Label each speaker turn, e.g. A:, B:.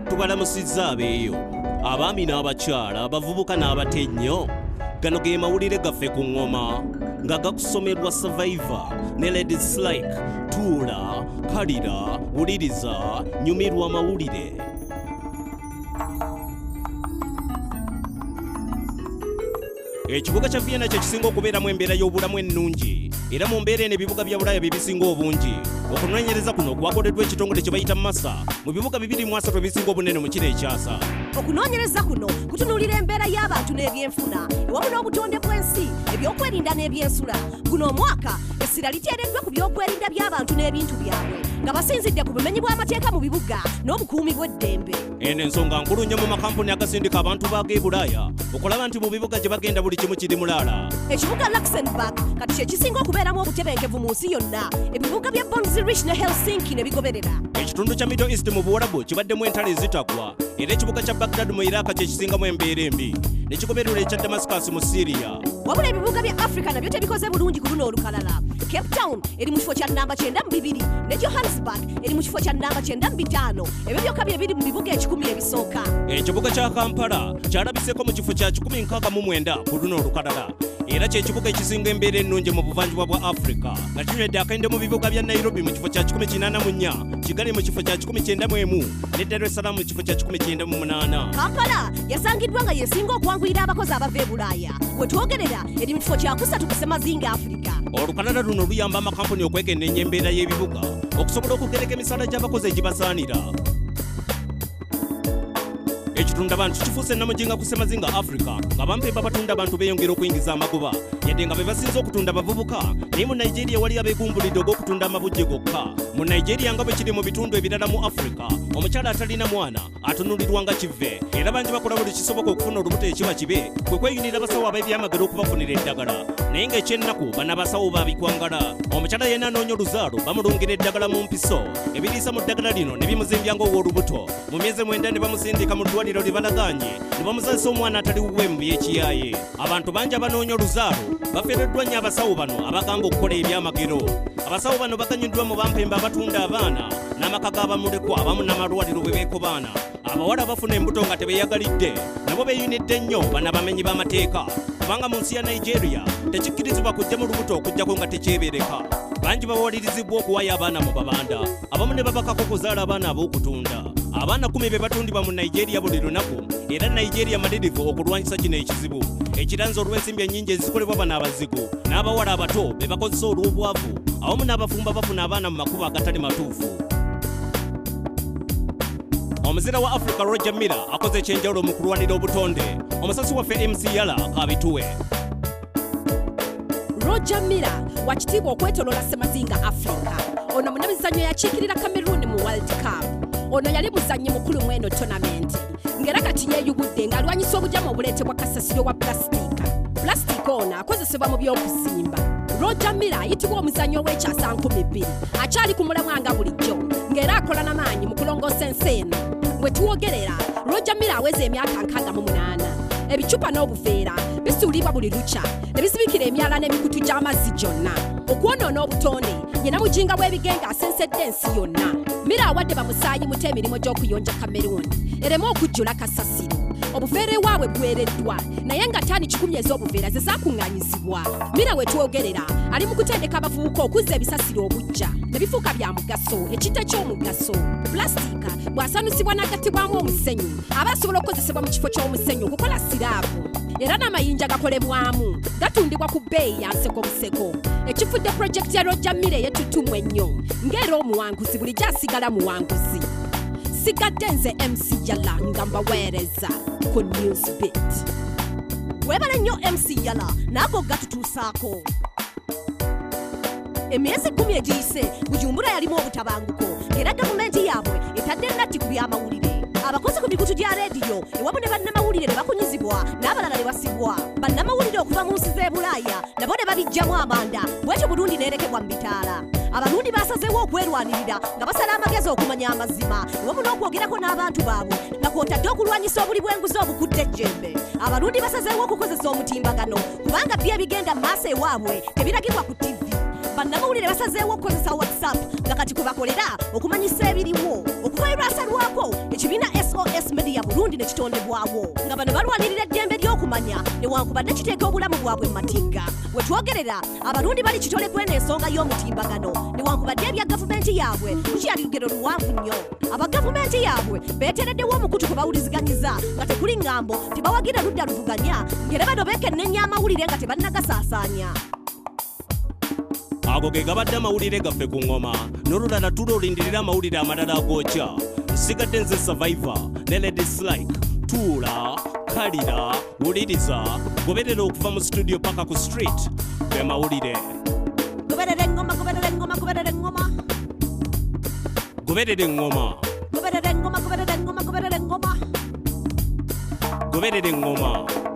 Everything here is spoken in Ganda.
A: Tubalamusizza abeeyo, abaami n'abakyala, abavubuka n'abato ennyo. Gano ge mawulire gaffe ku ŋŋoma nga gakusomerwa Survivor ne Ladies Like. Tuula, kalira, wuliriza, nyumirwa amawulire. Ekibuga kya Vienna kye kisinga okubeeramu embeera y'obulamu ennungi, era mu mbeera eno ebibuga bya Bulaaya bye bisinga obungi. Okunoonyereza kuno kwakoleddwa ekitongole kye bayita Masa mu bibuga 23 ebisinga obunene mu kiro ekyasa.
B: Okunoonyereza kuno kutunuulira embeera y'abantu n'ebyenfuna ewamu n'obutonde bw'ensi, ebyokwerinda n'ebyensula. Guno omwaka essira liteereddwa ku byokwerinda by'abantu n'ebintu byabwe nga basinzidde ku bumenyi bw'amateeka mu bibuga n'obukuumi bw'eddembe.
A: Eno ensonga nkulu nnyo mu makampuni agasindika abantu baago e Bulaaya okulaba nti mu bibuga gye bagenda buli kimu kiri mulaala.
B: Ekibuga Luxembourg kati kye kisinga okubeeramu obutebenkevu mu nsi yonna, ebibuga bya Bonn, Zurich ne Helsinki ne bigoberera.
A: Ekitundu kya Middle East mu Buwarabu kibaddemu entalo ezitagwa, era ekibuga kya Baghdad mu Iraq kye kisingamu embeera embi, ne kigobererwa ekya Damascus mu Syria.
B: Wabula ebibuga bya Africa nabyo tebikoze bulungi ku luno olukalala. Cape Town eri mu kifo kya nnamba 92 ne Johannesburg eri mu kifo kya nnamba 95. Ebyo byokka bye biri mu bibuga 100 ebisooka.
A: Ekibuga kya Kampala kyalabiseeko mu kifo kya 169 ku luno olukalala, era kye kibuga ekisinga embeera ennungi mu buvanjuba bwa Africa, nga kinywedde akende mu bibuga bya Nairobi mu kifo kya 184, Kigali mu kifo kya 191 ne Dar es Salaam mu kifo kya 198.
B: Kampala yasangiddwa nga yesinga okwanguyira abakozi abava e Bulaaya. We twogerera eri mu kifo kya 3 ku ssemazinga Africa.
A: Olukalala luno luyamba amakampuni okwekenneenya embeera y'ebibuga okusobola okugereka emisaala gy'abakozi egibasaanira. Ekitunda bantu kifuuse nnamujinga ku ssemazinga Africa, nga bampemba batunda abantu beeyongera okuyingiza amagoba, yadde nga be basinze okutunda bavubuka. Naye mu Nigeria wali abeegumbulidde ogw'okutunda amabujje gokka. Mu Nigeria nga bwe kiri mu bitundu ebirala mu Africa, omukyala atalina mwana atunulirwa nga kivve, era bangi bakola buli kisoboka okufuna olubuto. Ekiba kibe kwe kweyunira abasawo ab'ebyamagero okubafunira eddagala, naye ng'ekyennaku bano abasawo babikwangala. Omukyala yenna anoonya oluzaalo bamulungira eddagala mu mpiso, ebiriisa mu ddagala lino ne bimuzimbya ng'ow'olubuto. Mu myezi 9 ne bamusindika mu ddwaliro lye balagaanye ne bamuzaalisa omwana atali wuwe mu by'ekiyaaye. Abantu bangi abanoonya oluzaalo bafiiriddwa nnyo abasawo bano abagamba okukola ebyamagero. Abasawo bano baganyuddwa mu bampembe abatunda abaana n'amaka g'abamulekwa abamu n'amalwaliro bwe beekobaana. Abawala bafuna embuto nga tebeeyagalidde nabo beeyunidde nnyo bano abamenyi b'amateeka, kubanga mu nsi ya Nigeria tekikkirizibwa kujja mu lubuto okuggyako nga tekyebereka. Bangi bawalirizibwa okuwayo abaana mu babanda, abamu ne babakako okuzaala abaana ab'okutunda. Abaana 10 be batundibwa mu Nigeria buli lunaku, era Nigeria malirivu okulwanyisa kino ekizibu ekiranze olw'ensimbi ennyingi ezikolebwa bano abazigu n'abawala abato be bakozesa olw'obwavu, awamu n'abafumba bafuna abaana mu makubo agatali matuufu. Omuzira wa Africa Roger Miller akoze ekyenjawulo mu kulwanira obutonde. Omusasi waffe MC Yala kabituwe.
C: Roger Miller wakitiibwa okwetoloola ssemazinga Africa. Ono munnamizannyo yakiikirira Cameroon mu World Cup. Ono yali muzannyi mukulu mu eno tournament, ng'era kati yeeyubudde ng'alwanyisa obujamu obuleetebwa kasasiro wa pulasitiika. Pulasitiika ono akozesebwa mu by'okuzimba. Roger Miller ayitibwa omuzannyi ow'ekyasa 2000, akyali ku mulamwa nga bulijjo, ng'era akola n'amaanyi mu kulongoosa ensi eno. We tuwogerera Roger Miller aweza emyaka 68. Ebicupa n'obuveera bisuulibwa buli lukya ne bisibikira emyala n'emikutu gy'amazzi gyonna okwonoona obutonde. Ye namujinga w'ebigenge asensedde ensi yonna. Miller awadde bamusaayi muto emirimu gy'okuyonja Cameroon ereme okujjula kasasiro. Obuveera ewaabwe buweereddwa, naye nga ttaani 100 ez'obuveera ze zaakuŋŋaanyizibwa. Miller we twogerera ali mu kutendeka abavubuka okuzza ebisasiro obujja ne bifuuka bya mugaso, ekintu eky'omugaso. Pulasitiika bw'asanusibwa n'agattibwamu omusenyu aba asobola okukozesebwa mu kifo ky'omusenyu okukola siraabu, era n'amayinja gakolebwamu gatundibwa ku bbeeyi ya nseko buseko. Ekifudde pulojekiti ya Roger Miller ey'ettutumu ennyo, ng'era omuwanguzi bulijjo asigala muwanguzi. Sigadde nze MC Yala nga mbaweereza ku Newsbeat.
B: Weebale nnyo MC Yala naago gatutuusaako. Emyezi 10 egiyise Bujumbura yalimu obutabanguko, era gavumenti yaabwe etadde natti ku byamawulire. Abakozi ku mikutu gya leediyo ewamu ne bannamawulire ne bakunyizibwa n'abalala ne basibwa. Bannamawulire okuva mu nsi z'e Bulaaya nabo ne babijjamu amanda, bwetyo Burundi n'erekebwa mu bitaala. Abarundi basazeewo okwerwanirira nga basala amagezi okumanya amazima ewamu n'okwogerako n'abantu baabwe, nga kwotadde okulwanyisa obuli bw'enguzi obukudde ejjembe. Abarundi basazeewo okukozesa omutimbagano kubanga byo ebigenda mu maaso ewaabwe tebiragibwa ku TV. Bannamawulire basazeewo okukozesa WhatsApp nga kati kwe bakolera okumanyisa ebiriwo. Okuva lwasalwako ekibiina SOS Burundi ne kitondebwawo, nga bano balwanirira eddembe ly'okumanya newankubadde kiteeka obulamu bwabwe mu matigga. We twogerera Abarundi bali kitole kweno ensonga y'omutimbagano, newankubadde ebya gavumenti yaabwe lukyali lugero luwanvu nnyo. Aba gavumenti yaabwe beetereddewo omukutu kwe bawuliziganyiza nga tekuli ŋŋambo, tebawagira ludda luvuganya, ng'era bano beekennenya amawulire nga tebannagasaasaanya.
A: Ago ge gabadde amawulire gaffe ku ŋŋoma. N'olulala tulolindirira amawulire amalala agokya. Nsigadde nze Survivor ne Lady Slike. Tuula, kalira, wuliriza, goberera okuva mu studio paka ku street. Ge mawulire.
B: Goberera eŋŋoma, goberera eŋŋoma, goberera eŋŋoma.
A: Goberera eŋŋoma.
B: Goberera eŋŋoma, goberera eŋŋoma, goberera eŋŋoma.
A: Goberera eŋŋoma.